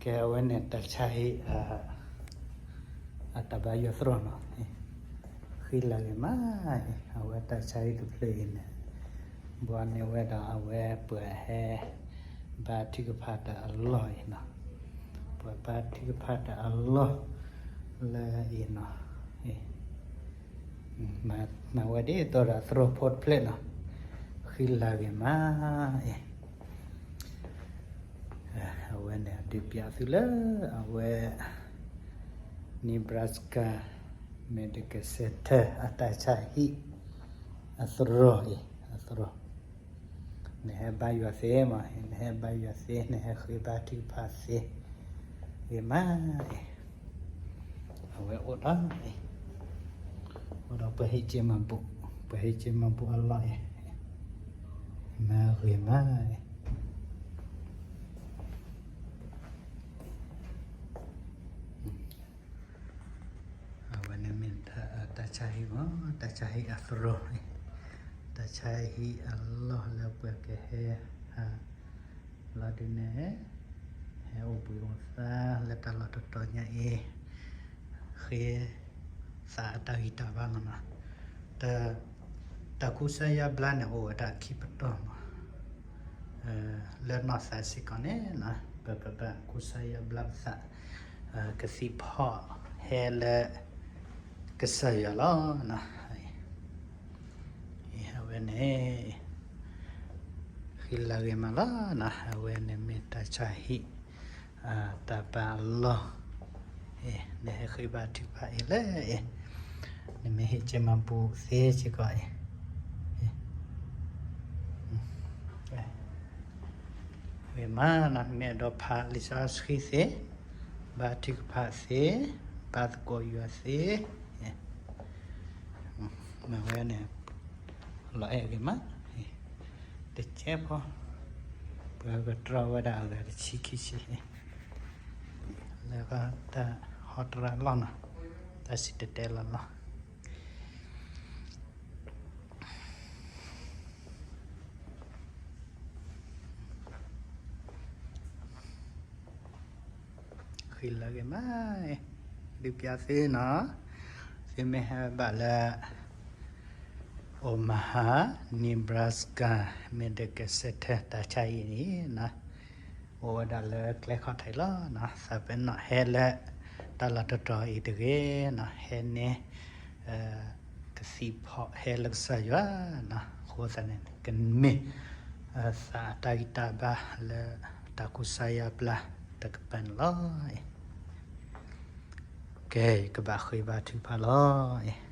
ကဲ အဝဲန့ၣ်တၢ်ဆါဟံၣ် အတၢ်ဘါယွၤသရိာ်နီၤ, ဃံလၤဂ့ၤမး, အဝဲတၢ်ဆါဟံၣ်တဖျၢၣ်အံၤန့ၣ် ဘှီန့ၢ်ဝဲဒီးအဝဲပှၤဟဲ ဘါထုကဖၣ်တၢ်အလီၢ်အံၤနီၤ, ပှၤဘါထုကဖၣ်တၢ်အလီၢ်လၢအံၤနီၤ, မၤဝဲဒ်သိးဒီးသရိာ်ဖိတဖျၢၣ်နီၤ, ဃံလၤဂ့ၤမးအံၤ အဝဲန့ၣ်ဒုးပျးသုလၢ အဝဲ Nebraska Medical Center အတၢ်ဆါဟံၣ် အသရိာ်အံၤ အသရိာ်, နဟဲဘါယွၤသ့မး, နဟဲဘါယွၤသ့, နဟဲဃ့ဘါထုကဖၣ်သ့, ဂ့ၤမးအံၤ, အဝဲအိၣ်ဒီး အိၣ်ဒီးပှၤဟ့ၣ်က့ၤမၤဘူၣ်, ပှၤဟ့ၣ်က့ၤမၤဘူၣ်အလီၢ်အံၤ, မၤဂ့ၤမးအံၤ အဝဲန့ၣ်မ့ၢ်တၢ်ဆါဟံၣ်မး, တၢ်ဆါဟံၣ်အသရိာ်, တၢ်ဆါဟံၣ်အလီၢ်လၢပှၤကဟဲ လီၤဒုးနဲၣ်, ဟဲအိၣ်ဘှံးအိၣ်သါလၢတၢ်လီၢ်တတီၤညါအံၤ, ဃ့သးအတၢ်ဂံၢ်တၢ်ဘါလီၤနီၤ, တၢ်ကူစါယါဘျါန့ၣ်အိၣ်ဝဲဒၣ်ခံပတီၢ်မး, လၢနီၢ်သးစ့ၢ်ကီးန့ၣ်နီၤ ပကဘၣ်ကူစါယါဘျါပသး, ကသံၣ်ဖီၣ်ဟဲလၢ ကစၢ်ယွၤလီၤနီၤ, အဝဲန့ၣ် ဃံလၤဂ့ၤမးလီၤနီၤ, အဝဲန့ၣ်မ့ၢ်တၢ်ဆါဟံၣ် တၢ်ဘါအလီၢ်, နဟဲဃ့ဘါထုကဖၣ်အံၤလၢအံၤ, နမ့ၢ်ဟ့ၣ်က့ၤမၤဘူၣ်သ့စ့ၢ်ကီးအံၤ, ဂ့ၤမးနီၤ, နမ့ၢ်အဲၣ်ဒိးဖးလံာ်စီဆှံသ့, ဘါထုကဖၣ်သ့, ဘါသကိးယွၤသ့, မ့ၢ်ဝဲန့ၣ် လီၤအဲၣ်ဂ့ၤမး, တကဲဖိ, ပှၤကတြီဝဲဒၣ်အဂၤတဆံခံဆံ, လၢတၢ်ဟီတရၣ်လီၢ်နီၤ, တၢ်စံၣ်တဲၤတဲလီၤလီၤ. ဃံလၤဂ့ၤမး, ဒုးပျးသုနီၤ, သုမ့ၢ်ဟဲဘၣ်လၢ Omaha, Nebraska Medical Center တၢ်ဆါအံၤန့ၣ်နီၤ, အိၣ်ဝဲဒၣ်လၢကျဲခီၣ်ထံးလီၤနီၤ, သးပ့ၤနီၣ်ဟဲလၢ တၢ်လီၢ်တတီၤအံၤတဂ့ၤနီၤ, ဟဲန့ၣ် ကသံၣ်ဖီၣ်ဟဲလၢကစၢ်ယွၤနီၤ, အဃိသတးန့ၣ် ကမ့ၢ် သးအတၢ်ဂံၢ်တၢ်ဘါလၢ တၢ်ကူစါယါဘျါတကပၤန့ၣ်လီၤ. ကဲ ကဘၣ်ဃ့ဘါထုကဖၣ်လီၤ.